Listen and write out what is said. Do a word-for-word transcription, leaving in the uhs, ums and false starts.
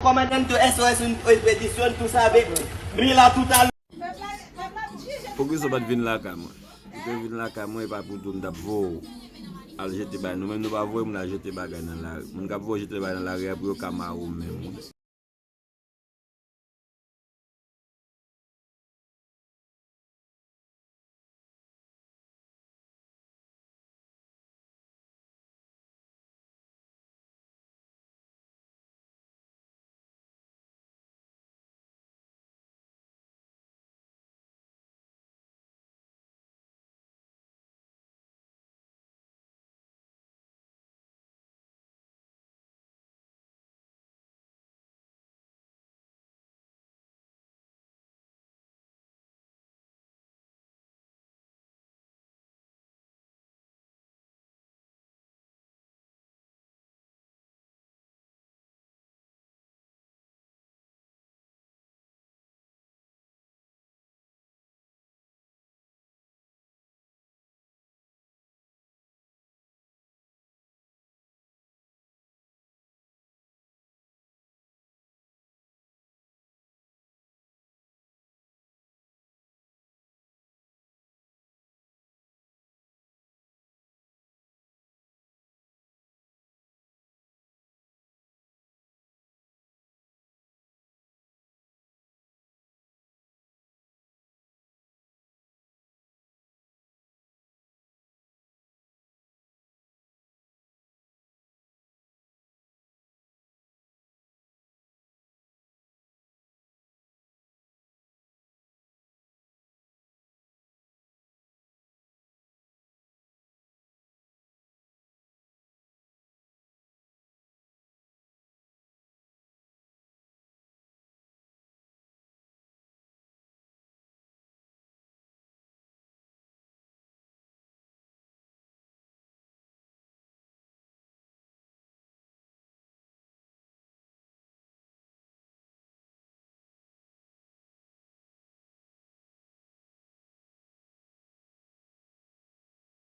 Comandante S O S un Expedición, tú sabes, mira tú tal. Poukisa w pa t vin lakay mwen? Ou te vin lakay mwen, e pa pou di w m t ap voye w al jete bagay. Nou menm nou pa voye moun al jete bagay nan lari. Moun k ap voye jete bagay nan lari a pou yo ka mare w menm wi.